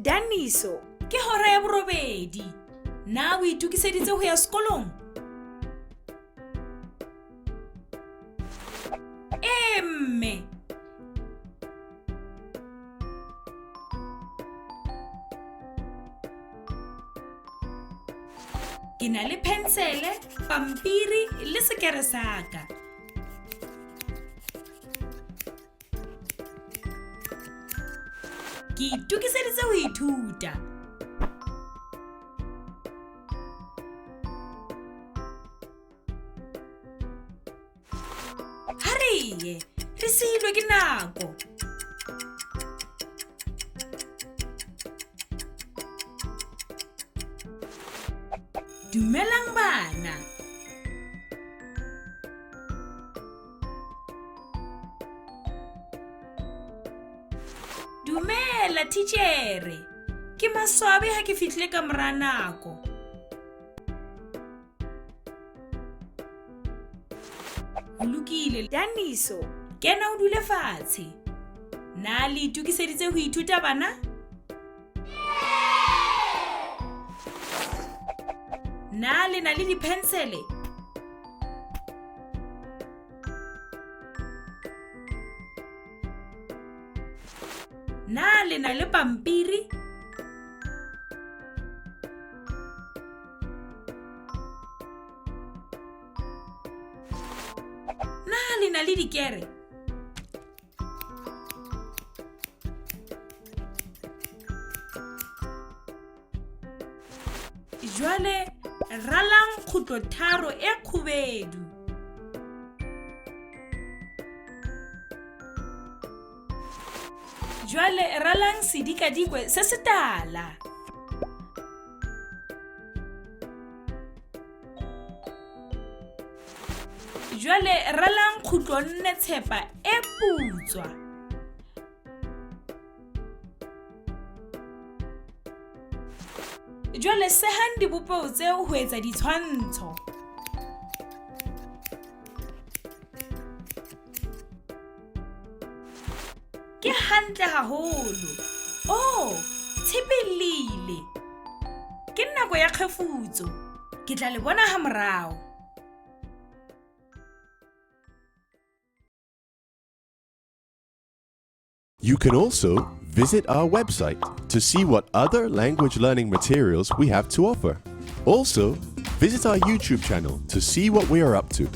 Daniso, ke hora ya 8. Na o itokiseditse ho ya sekolong? Ee, mme. Ke na le pensele, pampiri le sekere sa ka. Ke itokiseditse ho ithuta. Ha re ye, re siilwe ke nako. Dumelang bana. Dumela titjhere. Ke maswabi ha ke fihlile ka mora nako. Ho lokile, Daniso. Kena o dule fatshe. Na le itokiseditse ho ithuta bana? Na le na le dipensele? Na le na le pampiri? Na le na le dikere? Jwale ralang kgutlotharo e kgubedu. Jwale ralang sedikadikwe se setala. Jwale ralang kgutlonne tshepa e putswa. Jwale sehang dibopeho tseo ho etsa ditshwantsho. Ke hantle haholo. Oh, tshepe e llile. Ke nako ya kgefutso. Ke tla le bona ha morao. You can also visit our website to see what other language learning materials we have to offer. Also, visit our YouTube channel to see what we are up to.